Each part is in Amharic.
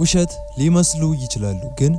ውሸት ሊመስሉ ይችላሉ፣ ግን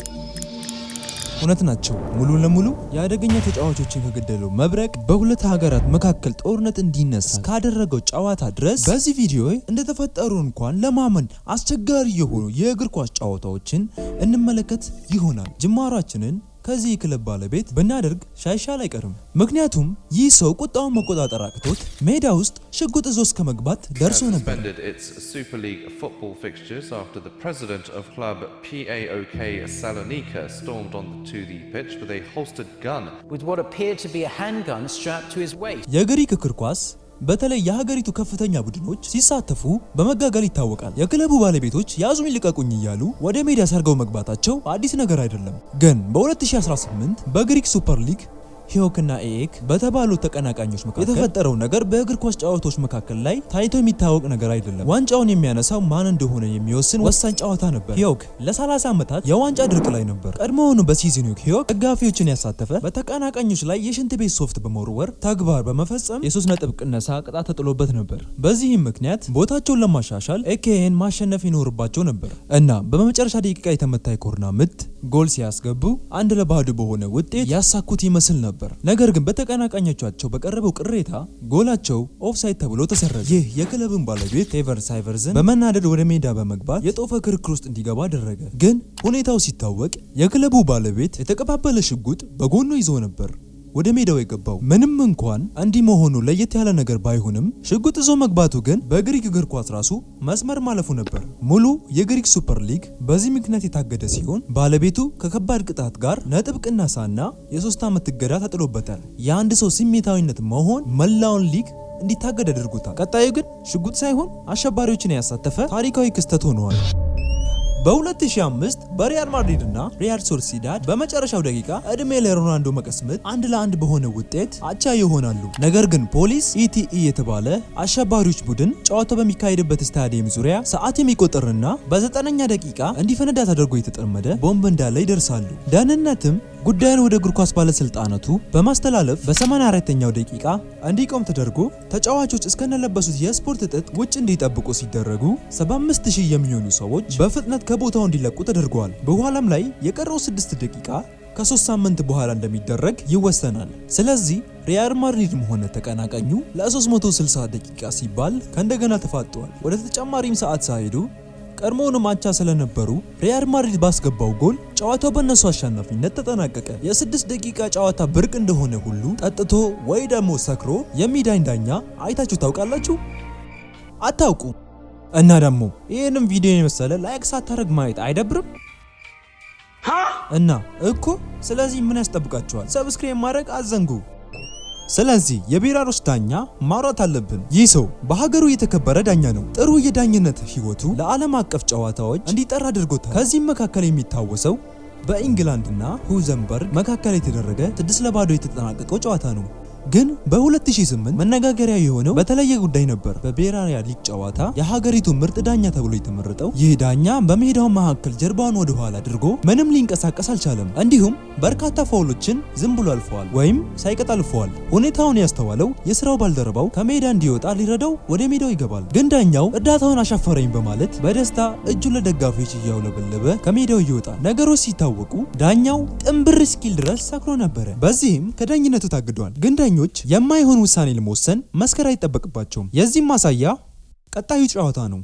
እውነት ናቸው። ሙሉ ለሙሉ የአደገኛ ተጫዋቾችን ከገደለው መብረቅ በሁለት ሀገራት መካከል ጦርነት እንዲነሳ ካደረገው ጨዋታ ድረስ በዚህ ቪዲዮ እንደተፈጠሩ እንኳን ለማመን አስቸጋሪ የሆኑ የእግር ኳስ ጨዋታዎችን እንመለከት ይሆናል። ጅማሯችንን ከዚህ የክለብ ባለቤት ብናደርግ ሳይሻል አይቀርም። ምክንያቱም ይህ ሰው ቁጣውን መቆጣጠር አቅቶት ሜዳ ውስጥ ሽጉጥ ይዞ እስከ መግባት ደርሶ ነበር። Suspended its Super League football fixtures after the president of club PAOK Salonika stormed onto the pitch with a holstered gun. With what appeared to be a handgun strapped to his waist. የግሪክ እግር ኳስ በተለይ የሀገሪቱ ከፍተኛ ቡድኖች ሲሳተፉ በመጋጋል ይታወቃል። የክለቡ ባለቤቶች ያዙኝ ልቀቁኝ እያሉ ወደ ሜዳ ሰርገው መግባታቸው አዲስ ነገር አይደለም። ግን በ2018 በግሪክ ሱፐር ሊግ ፒኦክና ኤኤክ በተባሉ ተቀናቃኞች መካከል የተፈጠረው ነገር በእግር ኳስ ጨዋታዎች መካከል ላይ ታይቶ የሚታወቅ ነገር አይደለም። ዋንጫውን የሚያነሳው ማን እንደሆነ የሚወስን ወሳኝ ጨዋታ ነበር። ፒኦክ ለ30 ዓመታት የዋንጫ ድርቅ ላይ ነበር። ቀድሞውኑ በ season ኑ ፒኦክ ደጋፊዎችን ያሳተፈ በተቀናቃኞች ላይ የሽንት ቤት ሶፍት በመወርወር ተግባር በመፈጸም የ3 ነጥብ ቅነሳ ቅጣት ተጥሎበት ነበር። በዚህም ምክንያት ቦታቸውን ለማሻሻል ኤኬን ማሸነፍ ይኖርባቸው ነበር እና በመጨረሻ ደቂቃ የተመታ የኮርና ምት ጎል ሲያስገቡ 1-0 በሆነ ውጤት ያሳኩት ይመስል ነበር። ነገር ግን በተቀናቃኞቻቸው በቀረበው ቅሬታ ጎላቸው ኦፍሳይድ ተብሎ ተሰረዘ። ይህ የክለብን ባለቤት ቴቨር ሳይቨርዝን በመናደድ ወደ ሜዳ በመግባት የጦፈ ክርክር ውስጥ እንዲገባ አደረገ። ግን ሁኔታው ሲታወቅ የክለቡ ባለቤት የተቀባበለ ሽጉጥ በጎኑ ይዞ ነበር ወደ ሜዳው የገባው። ምንም እንኳን እንዲህ መሆኑ ለየት ያለ ነገር ባይሆንም ሽጉጥ ይዞ መግባቱ ግን በግሪክ እግር ኳስ ራሱ መስመር ማለፉ ነበር። ሙሉ የግሪክ ሱፐር ሊግ በዚህ ምክንያት የታገደ ሲሆን ባለቤቱ ከከባድ ቅጣት ጋር ነጥብ ቅነሳና የ3 ዓመት እገዳ ተጥሎበታል። የአንድ ሰው ስሜታዊነት መሆን መላውን ሊግ እንዲታገድ አድርጎታል። ቀጣዩ ግን ሽጉጥ ሳይሆን አሸባሪዎችን ያሳተፈ ታሪካዊ ክስተት ሆነዋል። በ2005 በሪያል ማድሪድ እና ሪያል ሶሲዳድ በመጨረሻው ደቂቃ እድሜ ለሮናልዶ መቀስ ምት 1-1 በሆነ ውጤት አቻ ይሆናሉ። ነገር ግን ፖሊስ ኢቲኢ የተባለ አሸባሪዎች ቡድን ጨዋታው በሚካሄድበት ስታዲየም ዙሪያ ሰዓት የሚቆጥርና በ90ኛ ደቂቃ እንዲፈነዳ ተደርጎ የተጠመደ ቦምብ እንዳለ ይደርሳሉ። ደህንነትም ጉዳዩን ወደ እግር ኳስ ባለስልጣናቱ በማስተላለፍ በ84ኛው ደቂቃ እንዲቆም ተደርጎ ተጫዋቾች እስከነለበሱት የስፖርት ትጥቅ ውጭ እንዲጠብቁ ሲደረጉ 75,000 የሚሆኑ ሰዎች በፍጥነት ከቦታው እንዲለቁ ተደርገዋል። በኋላም ላይ የቀረው 6 ደቂቃ ከ3 ሳምንት በኋላ እንደሚደረግ ይወሰናል። ስለዚህ ሪያል ማድሪድም ሆነ ተቀናቃኙ ለ360 ደቂቃ ሲባል ከእንደገና ተፋጠዋል። ወደ ተጨማሪም ሰዓት ሳይሄዱ ቀድሞውንም አቻ ስለነበሩ ሪያል ማድሪድ ባስገባው ጎል ጨዋታው በእነሱ አሸናፊነት ተጠናቀቀ። የ6 ደቂቃ ጨዋታ ብርቅ እንደሆነ ሁሉ ጠጥቶ ወይ ደግሞ ሰክሮ የሚዳኝ ዳኛ አይታችሁ ታውቃላችሁ? አታውቁም። እና ደግሞ ይህንም ቪዲዮ የመሰለ like ሳታደርግ ማየት አይደብርም? እና እኮ ስለዚህ ምን ያስጠብቃችኋል? Subscribe ማድረግ አትዘንጉ። ስለዚህ የቤላሩስ ዳኛ ማውራት አለብን። ይህ ሰው በሀገሩ የተከበረ ዳኛ ነው። ጥሩ የዳኝነት ህይወቱ ለዓለም አቀፍ ጨዋታዎች እንዲጠራ አድርጎታል። ከዚህም መካከል የሚታወሰው በኢንግላንድና ሉዘምበርግ መካከል የተደረገ 6-0 የተጠናቀቀው ጨዋታ ነው። ግን በ2008 መነጋገሪያ የሆነው በተለየ ጉዳይ ነበር። በብሔራዊ ሊግ ጨዋታ የሀገሪቱ ምርጥ ዳኛ ተብሎ የተመረጠው ይህ ዳኛ በሜዳው መካከል ጀርባውን ወደ ኋላ አድርጎ ምንም ሊንቀሳቀስ አልቻለም። እንዲሁም በርካታ ፋውሎችን ዝም ብሎ አልፈዋል ወይም ሳይቀጣ አልፈዋል። ሁኔታውን ያስተዋለው የስራው ባልደረባው ከሜዳ እንዲወጣ ሊረዳው ወደ ሜዳው ይገባል። ግን ዳኛው እርዳታውን አሻፈረኝ በማለት በደስታ እጁን ለደጋፊዎች እያውለበለበ ከሜዳው ይወጣል። ነገሮች ሲታወቁ ዳኛው ጥንብር እስኪል ድረስ ሰክሮ ነበረ። በዚህም ከዳኝነቱ ታግዷል። ግን ዳኞች የማይሆን ውሳኔ ለመወሰን መስከር አይጠበቅባቸውም። የዚህም ማሳያ ቀጣዩ ጨዋታ ነው።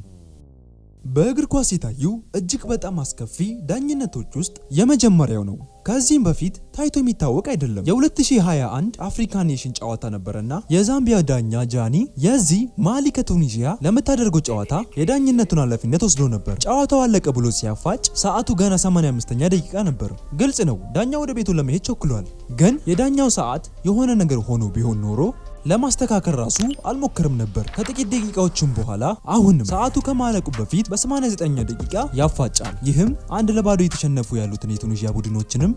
በእግር ኳስ የታዩ እጅግ በጣም አስከፊ ዳኝነቶች ውስጥ የመጀመሪያው ነው። ከዚህም በፊት ታይቶ የሚታወቅ አይደለም። የ2021 አፍሪካ Nation ጨዋታ ነበረና የዛምቢያ ዳኛ ጃኒ የዚህ ማሊ ከቱኒዚያ ለምታደርገው ጨዋታ የዳኝነቱን ኃላፊነት ወስዶ ነበር። ጨዋታው አለቀ ብሎ ሲያፋጭ ሰዓቱ ገና 85ኛ ደቂቃ ነበር። ግልጽ ነው ዳኛው ወደ ቤቱ ለመሄድ ቸኩሏል። ግን የዳኛው ሰዓት የሆነ ነገር ሆኖ ቢሆን ኖሮ ለማስተካከል ራሱ አልሞከርም ነበር። ከጥቂት ደቂቃዎችም በኋላ አሁንም ሰዓቱ ከማለቁ በፊት በ89ኛ ደቂቃ ያፋጫል። ይህም 1-0 የተሸነፉ ያሉትን የቱኒዚያ ቡድኖችንም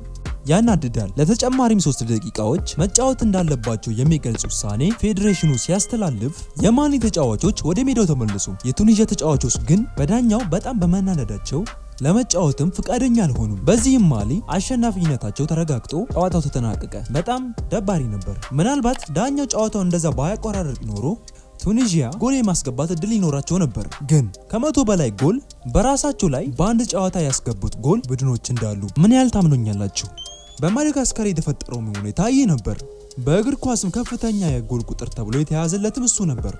ያናድዳል። ለተጨማሪም 3 ደቂቃዎች መጫወት እንዳለባቸው የሚገልጽ ውሳኔ ፌዴሬሽኑ ሲያስተላልፍ የማሊ ተጫዋቾች ወደ ሜዳው ተመለሱ። የቱኒዚያ ተጫዋቾች ግን በዳኛው በጣም በመናደዳቸው ለመጫወትም ፍቃደኛ አልሆኑም። በዚህም ማሊ አሸናፊነታቸው ተረጋግጦ ጨዋታው ተጠናቀቀ። በጣም ደባሪ ነበር። ምናልባት ዳኛው ጨዋታው እንደዛ ባያቆራርጥ ኖሮ ቱኒዚያ ቱኒዥያ ጎል የማስገባት እድል ይኖራቸው ነበር። ግን ከ100 በላይ ጎል በራሳቸው ላይ በአንድ ጨዋታ ያስገቡት ጎል ቡድኖች እንዳሉ ምን ያህል ታምኖኛላችሁ? በማዳጋስካር የተፈጠረው ሁኔታ ይህ ነበር። በእግር ኳስም ከፍተኛ የጎል ቁጥር ተብሎ የተያዘለትም እሱ ነበር።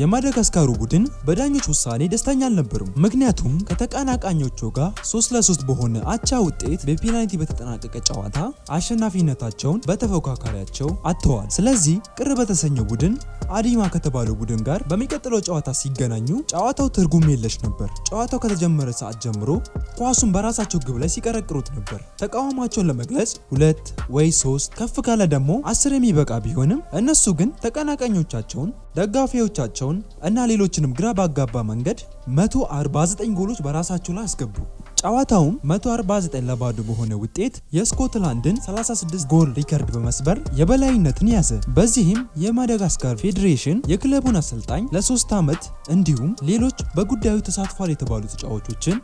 የማዳጋስካሩ ቡድን በዳኞች ውሳኔ ደስተኛ አልነበሩም። ምክንያቱም ከተቀናቃኞቹ ጋር 3-3 በሆነ አቻ ውጤት በፔናልቲ በተጠናቀቀ ጨዋታ አሸናፊነታቸውን በተፎካካሪያቸው አጥተዋል። ስለዚህ ቅር በተሰኘው ቡድን አዲማ ከተባለው ቡድን ጋር በሚቀጥለው ጨዋታ ሲገናኙ ጨዋታው ትርጉም የለሽ ነበር። ጨዋታው ከተጀመረ ሰዓት ጀምሮ ኳሱን በራሳቸው ግብ ላይ ሲቀረቅሩት ነበር። ተቃውሟቸውን ለመግለጽ 2 ወይ 3 ከፍ ካለ ደግሞ 10 የሚበቃ ቢሆንም እነሱ ግን ተቀናቃኞቻቸውን፣ ደጋፊዎቻቸውን እና ሌሎችንም ግራ ባጋባ መንገድ 149 ጎሎች በራሳቸው ላይ አስገቡ። ጨዋታውም 149-0 በሆነ ውጤት የስኮትላንድን 36 ጎል ሪከርድ በመስበር የበላይነትን ያዘ። በዚህም የማዳጋስካር ፌዴሬሽን የክለቡን አሰልጣኝ ለ3 ዓመት እንዲሁም ሌሎች በጉዳዩ ተሳትፏል የተባሉ ተጫዋቾችን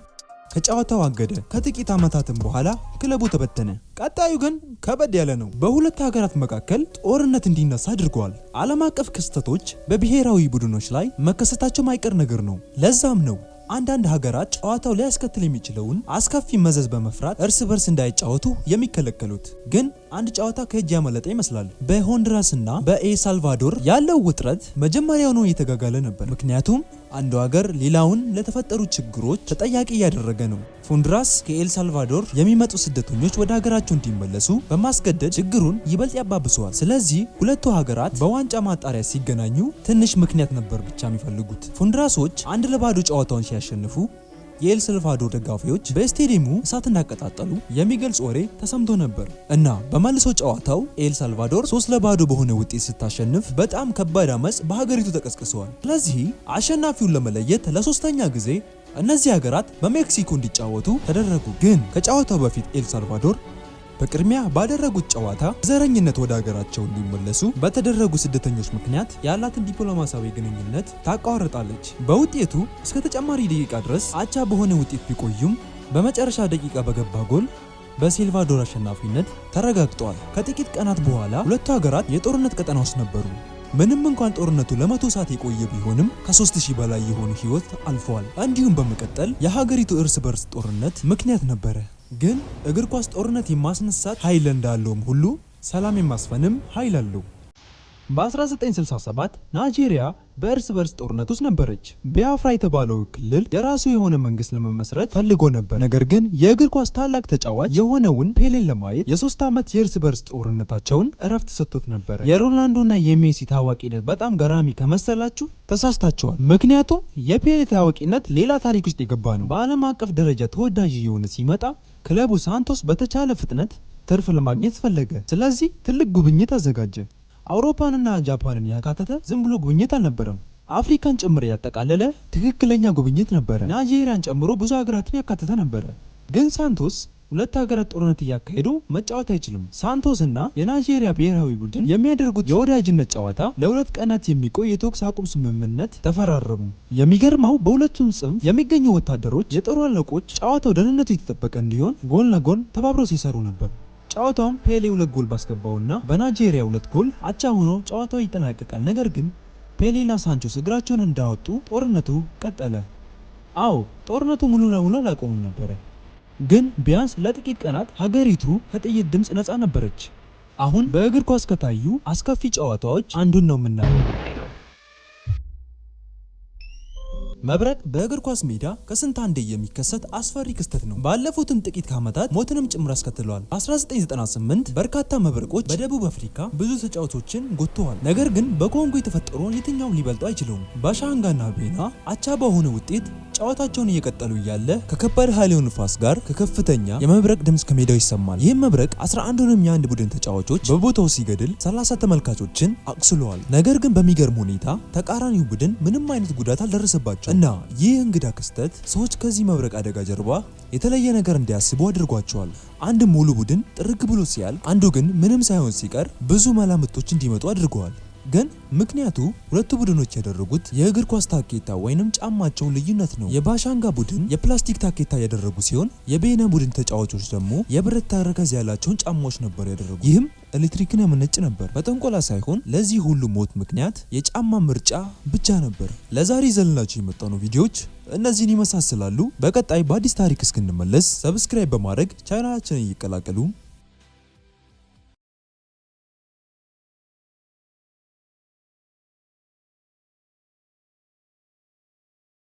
ከጨዋታው አገደ። ከጥቂት ዓመታትም በኋላ ክለቡ ተበተነ። ቀጣዩ ግን ከበድ ያለ ነው። በሁለት ሀገራት መካከል ጦርነት እንዲነሳ አድርገዋል። ዓለም አቀፍ ክስተቶች በብሔራዊ ቡድኖች ላይ መከሰታቸው ማይቀር ነገር ነው። ለዛም ነው አንዳንድ ሀገራት ጨዋታው ሊያስከትል የሚችለውን አስከፊ መዘዝ በመፍራት እርስ በርስ እንዳይጫወቱ የሚከለከሉት። ግን አንድ ጨዋታ ከእጅ ያመለጠ ይመስላል። በሆንዱራስና በኤልሳልቫዶር ያለው ውጥረት መጀመሪያውኑ እየተጋጋለ ነበር። ምክንያቱም አንዱ ሀገር ሌላውን ለተፈጠሩ ችግሮች ተጠያቂ እያደረገ ነው። ሆንዱራስ ከኤልሳልቫዶር የሚመጡ ስደተኞች ወደ ሀገራቸው እንዲመለሱ በማስገደድ ችግሩን ይበልጥ ያባብሰዋል። ስለዚህ ሁለቱ ሀገራት በዋንጫ ማጣሪያ ሲገናኙ ትንሽ ምክንያት ነበር ብቻ የሚፈልጉት። ሆንዱራሶች 1-0 ጨዋታውን ሲያሸንፉ የኤልሳልቫዶር ደጋፊዎች በስቴዲየሙ እሳት እንዳቀጣጠሉ የሚገልጽ ወሬ ተሰምቶ ነበር እና በመልሶ ጨዋታው ኤልሳልቫዶር 3-0 በሆነ ውጤት ስታሸንፍ በጣም ከባድ አመጽ በሀገሪቱ ተቀስቅሰዋል። ስለዚህ አሸናፊውን ለመለየት ለሶስተኛ ጊዜ እነዚህ ሀገራት በሜክሲኮ እንዲጫወቱ ተደረጉ። ግን ከጨዋታው በፊት ኤልሳልቫዶር በቅድሚያ ባደረጉት ጨዋታ ዘረኝነት ወደ ሀገራቸው እንዲመለሱ በተደረጉ ስደተኞች ምክንያት ያላትን ዲፕሎማሲያዊ ግንኙነት ታቋርጣለች። በውጤቱ እስከ ተጨማሪ ደቂቃ ድረስ አቻ በሆነ ውጤት ቢቆዩም በመጨረሻ ደቂቃ በገባ ጎል በሳልቫዶር አሸናፊነት ተረጋግጧል። ከጥቂት ቀናት በኋላ ሁለቱ ሀገራት የጦርነት ቀጠና ውስጥ ነበሩ። ምንም እንኳን ጦርነቱ ለ100 ሰዓት የቆየ ቢሆንም ከ3000 በላይ የሆኑ ህይወት አልፈዋል። እንዲሁም በመቀጠል የሀገሪቱ እርስ በርስ ጦርነት ምክንያት ነበረ። ግን እግር ኳስ ጦርነት የማስነሳት ኃይል እንዳለውም ሁሉ ሰላም የማስፈንም ኃይል አለው። በ1967 ናይጄሪያ በእርስ በርስ ጦርነት ውስጥ ነበረች። ቢያፍራ የተባለው ክልል የራሱ የሆነ መንግስት ለመመስረት ፈልጎ ነበር። ነገር ግን የእግር ኳስ ታላቅ ተጫዋች የሆነውን ፔሌን ለማየት የ3 ዓመት የእርስ በርስ ጦርነታቸውን እረፍት ሰጥቶት ነበረ። የሮናልዶና የሜሲ ታዋቂነት በጣም ገራሚ ከመሰላችሁ ተሳስታችኋል። ምክንያቱም የፔሌ ታዋቂነት ሌላ ታሪክ ውስጥ የገባ ነው። በዓለም አቀፍ ደረጃ ተወዳጅ እየሆነ ሲመጣ ክለቡ ሳንቶስ በተቻለ ፍጥነት ትርፍ ለማግኘት ፈለገ። ስለዚህ ትልቅ ጉብኝት አዘጋጀ። አውሮፓንና ጃፓንን ያካተተ ዝም ብሎ ጉብኝት አልነበረም። አፍሪካን ጭምር ያጠቃለለ ትክክለኛ ጉብኝት ነበረ። ናይጄሪያን ጨምሮ ብዙ ሀገራትን ያካተተ ነበረ። ግን ሳንቶስ ሁለት ሀገራት ጦርነት እያካሄዱ መጫወት አይችልም። ሳንቶስ እና የናይጄሪያ ብሔራዊ ቡድን የሚያደርጉት የወዳጅነት ጨዋታ ለ2 ቀናት የሚቆይ የተኩስ አቁም ስምምነት ተፈራረሙ። የሚገርመው በሁለቱም ጽንፍ የሚገኙ ወታደሮች፣ የጦር አለቆች ጨዋታው ደህንነቱ የተጠበቀ እንዲሆን ጎን ለጎን ተባብረው ሲሰሩ ነበር። ጨዋታውም ፔሌ 2 ጎል ባስገባውና በናይጄሪያ 2 ጎል አቻ ሆኖ ጨዋታው ይጠናቀቃል። ነገር ግን ፔሌና ሳንቾስ እግራቸውን እንዳወጡ ጦርነቱ ቀጠለ። አዎ ጦርነቱ ሙሉ ለሙሉ አላቆሙም ነበረ። ግን ቢያንስ ለጥቂት ቀናት ሀገሪቱ ከጥይት ድምጽ ነፃ ነበረች። አሁን በእግር ኳስ ከታዩ አስከፊ ጨዋታዎች አንዱን ነው የምናየው። መብረቅ በእግር ኳስ ሜዳ ከስንት አንዴ የሚከሰት አስፈሪ ክስተት ነው። ባለፉትም ጥቂት ዓመታት ሞትንም ጭምር አስከትለዋል። 1998 በርካታ መብረቆች በደቡብ አፍሪካ ብዙ ተጫዋቾችን ጎድተዋል። ነገር ግን በኮንጎ የተፈጠረውን የትኛውም ሊበልጡ አይችሉም። ባሻንጋና ቤና አቻ በሆነ ውጤት ጨዋታቸውን እየቀጠሉ እያለ ከከባድ ኃይል ንፋስ ጋር ከከፍተኛ የመብረቅ ድምጽ ከሜዳው ይሰማል። ይህም መብረቅ 11ንም የአንድ ቡድን ተጫዋቾች በቦታው ሲገድል 30 ተመልካቾችን አቁስለዋል። ነገር ግን በሚገርም ሁኔታ ተቃራኒው ቡድን ምንም አይነት ጉዳት አልደረሰባቸው እና ይህ እንግዳ ክስተት ሰዎች ከዚህ መብረቅ አደጋ ጀርባ የተለየ ነገር እንዲያስቡ አድርጓቸዋል። አንድ ሙሉ ቡድን ጥርግ ብሎ ሲያል፣ አንዱ ግን ምንም ሳይሆን ሲቀር ብዙ መላምቶች እንዲመጡ አድርገዋል። ግን ምክንያቱ ሁለቱ ቡድኖች ያደረጉት የእግር ኳስ ታኬታ ወይንም ጫማቸው ልዩነት ነው። የባሻንጋ ቡድን የፕላስቲክ ታኬታ ያደረጉ ሲሆን የቤነ ቡድን ተጫዋቾች ደግሞ የብረት ተረከዝ ያላቸውን ጫማዎች ነበር ያደረጉት። ይህም ኤሌክትሪክን ያመነጭ ነበር። በጥንቆላ ሳይሆን ለዚህ ሁሉ ሞት ምክንያት የጫማ ምርጫ ብቻ ነበር። ለዛሬ ይዘንላችሁ የመጣነው ቪዲዮዎች እነዚህን ይመሳስላሉ። በቀጣይ በአዲስ ታሪክ እስክንመለስ subscribe በማድረግ ቻናላችንን ይቀላቀሉ።